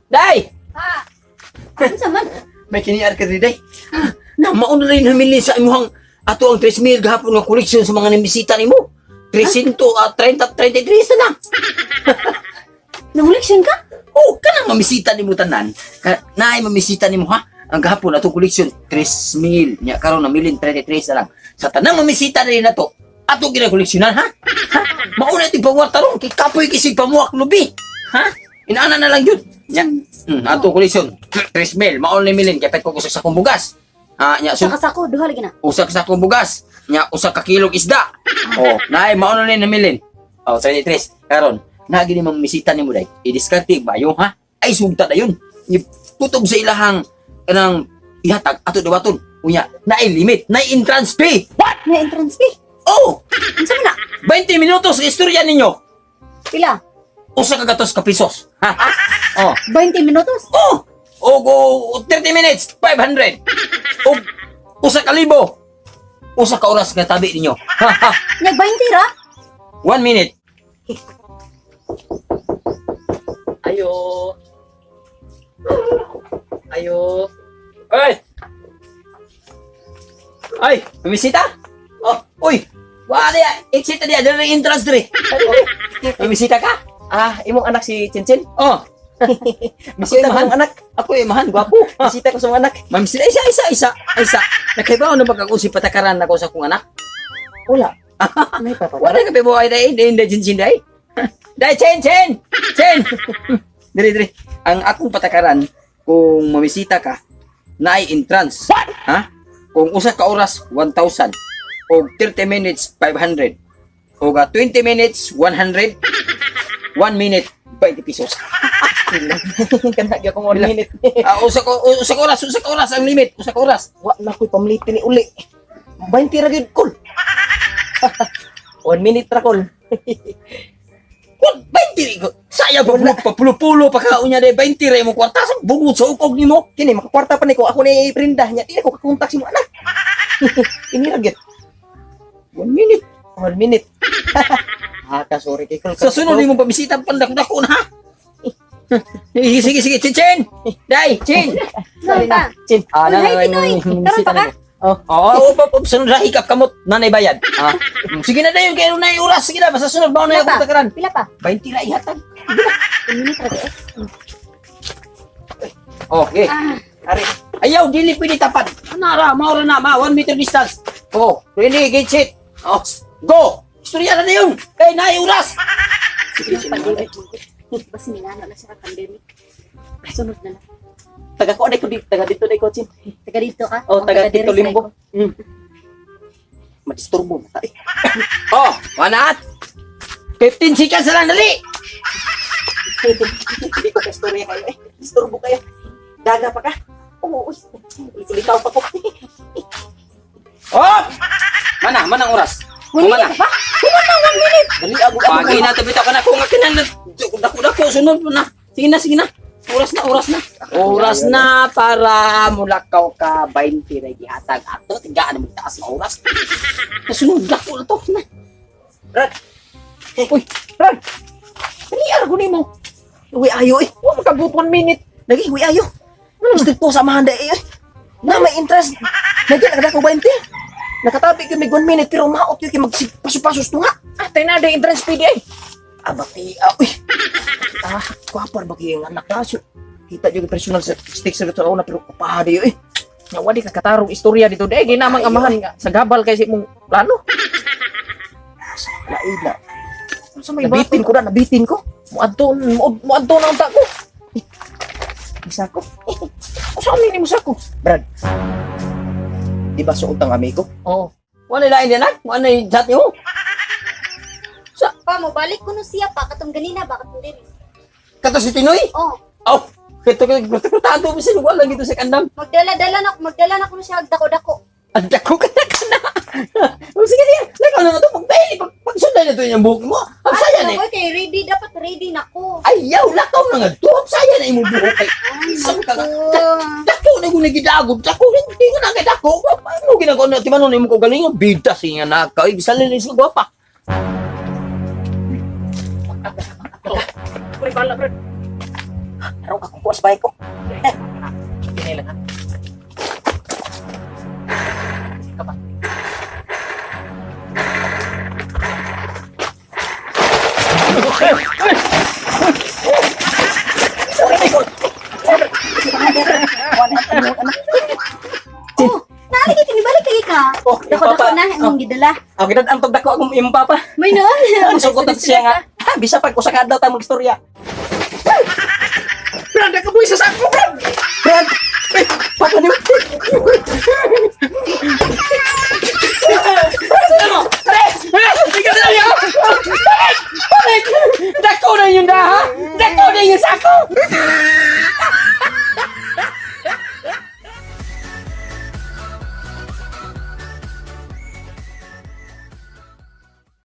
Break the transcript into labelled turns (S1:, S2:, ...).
S1: Day!
S2: Ha? Unsa man?
S1: May kiniar ka diri, Day. Na mauna rin hamili sa imuhang ato ang 3 mil gahapon nga koleksyon sa mga namisita nimo. 330 33 na lang.
S2: Nanguleksyon ka?
S1: Oh, kanang mamisita nimo tanan. Ka, naay mamisita nimo ha. Ang gahapon atong koleksyon 3 mil. Nya karon na milin 33 na lang. Sa tanang mamisita na rin nato, ato ginakoleksyonan ha. Ha? Mauna iti pangwarta ron kay kapoy kisig pamuak lubi. Ha? Inaana na lang yun. Nya, ato koleksyon 3 mil, mauna milin kay pet ko sa akong bugas. Ha, nya
S2: Sa
S1: so,
S2: kasako, duha lagi na.
S1: usa ka sakong bugas, nya usa ka kilong isda. Oh, naay mauna ni namilin. Oh, 33. Karon, na gini mamisita nimo day. I-diskarte bayo ha. Ay sugta dayon. Tutob sa ilahang kanang ihatag ato dawaton. Unya, naay limit, naay entrance fee. What?
S2: May entrance fee.
S1: Oh,
S2: Unsa man na?
S1: 20 minutos sa istorya ninyo.
S2: Pila?
S1: Usa ka gatos ka pesos. Ha? Oh.
S2: 20 minutos?
S1: Oh! O go 30 minutes, 500. O usa ka libo. Usa ka oras nga tabi ninyo. Ha ha.
S2: Nya 20 ra?
S1: 1 minute.
S3: Ayo. Ayo.
S1: Ay! Ay, bumisita? Oh, uy! Wala ya, exit na diya, dali na entrance diri. Bumisita ka?
S3: Ah, imong anak si Chinchin.
S1: Oh,
S3: Bisita ko
S1: imahan.
S3: ang anak.
S1: Ako imahan, gwapo.
S3: Bisita ko sa mga anak.
S1: Mamisita, isa, isa, isa, isa. Nakaibaw na ba kung si patakaran ako sa akong anak?
S3: Wala. May papa.
S1: Wala ka pibuhay dahil, hindi, hindi, Chin Chin, dahil. Dahil, Chin, Chin! Chin! Diri, diri. Ang akong patakaran, kung mamisita ka, naay entrance. Ha? Kung usa ka oras, 1,000. O 30 minutes, 500. O 20 minutes, 100. 1 minute, 20 pesos.
S3: Kana gyud akong 1 minute.
S1: Ah, usa ka oras ang limit, usa ka oras.
S3: Wa na ko'y pamlitin ni uli. 20 ra gyud kol. 1 minute ra kol.
S1: Kung 20 ko. Saya pa papulo-pulo pa ka unya de 20 ra imong kwarta sa bungod sa ukog nimo.
S3: Kini makakwarta pa ni ko ako ni Brinda nya di ako kakontak si mo anak. Ini ra gyud.
S1: 1 minute.
S3: 1 minute. Ah, ka sorry kay kol.
S1: Sa sunod nimo pabisita pandako-dako na ha. Sige, sige, sige, Chin, Chin! Day, Chin!
S2: Sorry pa.
S3: Chin.
S1: Ah,
S2: Uy, hi, Pinoy. Karon pa ka?
S3: Oh,
S1: Oo, oh, oh, oh, sunod ra hikap kamot, nanay bayad. Ah. Sige na dayon kayo na oras, sige na basta sunod ba na
S2: Pila
S1: yung
S2: pa?
S1: takaran.
S2: Pila pa?
S1: 20 ra ihatag.
S2: 1 minute ra eh.
S1: Okay.
S2: Ah,
S3: ari.
S1: Ayaw, dili pwede tapat. Anara, maura na, ma, 1 meter distance. Oh, ready, get set. Oh, go! Istorya na dayon. Kay naay oras.
S2: yung pandemic. Basta minana na siya pandemic. Sunod na lang.
S3: Taga ko ko di taga dito day ko Chin.
S2: Taga dito ka?
S3: Oh, taga
S2: diri
S3: dito
S2: sa
S3: limbo.
S2: ko.
S3: Madisturbo na ta. eh.
S1: Oh, 1 at 15 seconds na lang, dali.
S3: Hindi ko ka-istorya kayo eh. Disturbo kayo. Daga pa ka. Oo, uy. Likaw pa ko.
S1: Oh! Mana, manang oras.
S2: 1
S1: Mana.
S2: minute pa?
S3: Dali, agog agog.
S1: Pagi na tabi ka na kung akin na dako dako sunod na. Sige na, sige na. Oras na, oras na. Oras na para mulakaw ka 20 ra gihatag ato tigaan mo taas na oras. Kasunod dako na to na.
S3: Brad.
S1: Uy,
S3: Brad. Dali, argo nimo. Uy, ayo eh. Wa makabot 1 minute. Lagi, uy, ayo. Gusto ko sa mahanda eh. Na may interest. Lagi, nagdako 20. Nakatabi ko may 1 minute pero maot yun kay magpaso-pasos to nga.
S4: Ah, tayo na, entrance fee di ay.
S3: Abati, ah, uy. Ah, kwapar ba kayo ang anak kaso? Kita yung personal sa stick sa ito una pero kapahada yun eh.
S4: Nga, wadi ka katarong istorya dito. Di, ginamang amahan nga. Sa gabal kay si mong plano.
S3: Lain na.
S4: Sa may
S3: Nabitin
S4: bato.
S3: ko na, nabitin ko.
S4: Muadto, muadto na ang tako.
S3: Isa ko.
S4: Saan ni mo sako?
S3: Brad. Di ba suot ang amigo?
S4: Oo.
S1: wala lain din nak. Wala chat niyo.
S2: Pa, mo balik ko no siya pa katong ganina ba katong diri.
S1: Kato si Tinoy.
S2: Oh,
S1: Oh, kito kito tato mo siya wala gito sa kandam.
S2: magdala-dala na ko siya dako-dako.
S1: Ang dako ka na ka na. Oh, sige, sige. Lakaw na nga to. Pag, pag, pagsundan na to yung buhok mo. Ang saya na eh.
S2: Ay, kay ready dapat ready na ko.
S1: Ayaw, lakaw na nga to. Ang saya na imong buhok kay.
S2: Ay,
S1: Saan ka nga?
S2: naku.
S1: Dako na kung nagidagod. Dako, hindi ko na kay dako. Ano ginagawa na? Timanon na imong kagalingon. Bida siya na ka. Ay, bisan na siya gwapa.
S4: Pre, bala, pre.
S3: Tarong ka kung sa bike ko.
S4: Kini lang ha. Ka pa.
S2: Oh, naalagay tinibalik kay ka.
S3: Oh,
S2: Dako dako
S3: papa.
S2: na imong gidala.
S3: Ako kita ang tugdako akong imong papa.
S2: May noon.
S3: Ang sugot na siya nga. Ha, bisa pag usa ka adlaw ta magstorya.
S4: Brad, nakabuhi sa sako, Brad.
S3: Brad! Eh, papa ni mo.
S4: Brad, ano? Pre! Ikaw na lang.